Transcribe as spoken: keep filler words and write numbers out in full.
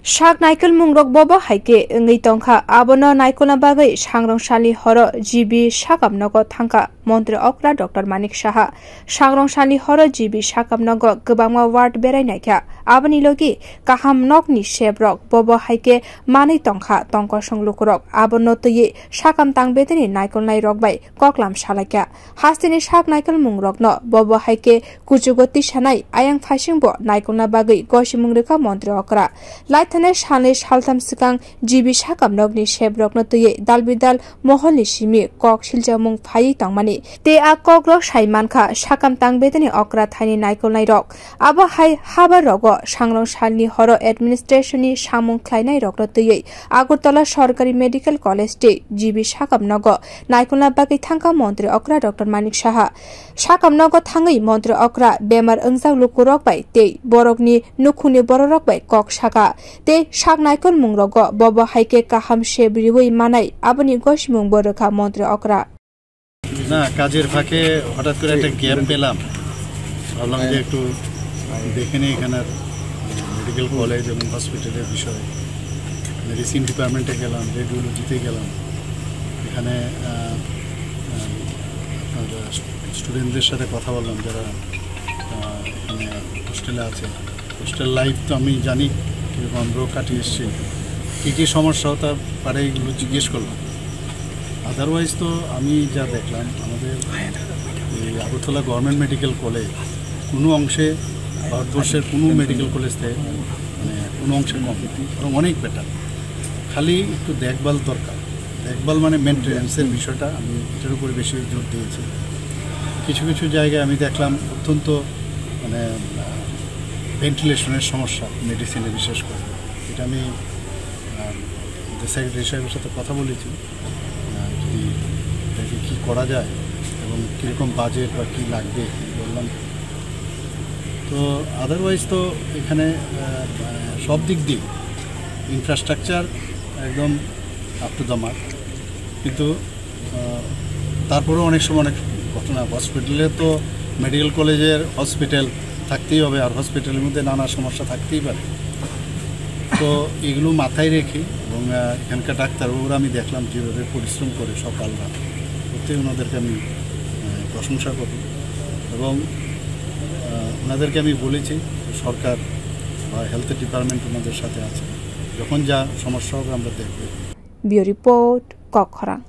Sak naikolmungrok bobo hai khe wngwi tongkha, abono naikolna bagwi sangrong salni horo G B sakam nogo thangkha Montri Okra Doctor Manik Saha. Sangrong salni horo G B sakam nogo kwbangma ward berai naikha, aboni logi kaham nokni sebrok bobo hai khe manwi tongkha tongkosong lukurok, abono twiwi sakam tang bedeni naikolnairok bai koklam salaikha. Hasteni sak naikolmungrokno bobo hai khe kuchugo tisanai ayang phaisingbo naikolna bagwi gosimung rwkha Montri Okra. Laithani salnwi saltham swkang G B sakam nokni sebrokno twiwi dalbidal moholni simi kok siljakmung phaiwi tongmani. Tei a kokrok sai mankha sakam tang bedeni okra thaini naikolnairok. Abo hai habar rogo sangrong salni horo administration ni samung khlainai rokno twiwi Agartala Sorkari Medical College tei G B sakam nogo naikolna bagwi thangkha Montri Okra Doctor Manik Saha. Sakam nogo thangwi Montri Okra bemar wngjak lukurok bai tei borokni nukhungni bororok bai kok sakha tei sak naikolmung rogo bobo hai khe kaham se riwi manai, aboni gosimung bo rwkha Montri Okra. না, কাজের ফাঁকে হঠাৎ করে একটা গ্যাপ পেলাম। ভাবলাম যে একটু দেখে নিই এখানকার মেডিকেল কলেজ এবং হসপিটালের বিষয়ে। মেডিসিন ডিপার্টমেন্টে গেলাম, রেডিওলজিতে গেলাম। এখানে, আহ, আহ, আপনার স্টুডেন্টদের সাথে কথা বললাম, যারা, আহ, এখানে হোস্টেলে আছে। হোস্টেল লাইফ তো আমি জানি কীরকম, আমরাও কাটিয়ে এসেছি। কী কী সমস্যা হতে পারে, এগুলো জিজ্ঞেস করলাম। আদারওয়াইজ তো আমি যা দেখলাম, আমাদের এই আগরতলা গভর্নমেন্ট মেডিকেল কলেজ কোনো অংশে ভারতবর্ষের কোনো মেডিকেল কলেজ থেকে, মানে, কোনো অংশে কম, বরং অনেক বেটার। খালি একটু দেখভাল দরকার। দেখভাল মানে মেইনটেনেন্সের বিষয়টা, আমি এটার উপরে বেশি জোর দিয়েছি। কিছু কিছু জায়গায় আমি দেখলাম অত্যন্ত, মানে, ভেন্টিলেশনের সমস্যা মেডিসিনে বিশেষ করে। এটা আমি, আহ, যে সেক্রেটারি সাহেবের সাথে কথা বলেছি, আহ, যদি এটাকে কী করা যায় এবং কীরকম বাজেট বা কী লাগবে, বললাম। তো আদারওয়াইজ তো এখানে, আহ, সব দিক দিয়ে ইনফ্রাস্ট্রাকচার একদম আপ টু দ্য মার্ক, কিন্তু, আহ, তারপরেও অনেক সময় অনেক ঘটনা, হসপিটালে তো মেডিকেল কলেজের হসপিটাল থাকতেই হবে, আর হসপিটালের মধ্যে নানা সমস্যা থাকতেই পারে। তো এগুলো মাথায় রেখে এবং, আহ, এখানকার ডাক্তারবাবুরা আমি দেখলাম যেভাবে পরিশ্রম করে সকাল রাত, সত্যিই ওনাদেরকে আমি, আহ, প্রশংসা করি এবং, আহ, ওনাদেরকে আমি বলেছি সরকার বা হেলথ ডিপার্টমেন্ট ওনাদের সাথে আছে, যখন যা সমস্যা হবে আমরা দেখব। Bureau Report, Kokkhorang.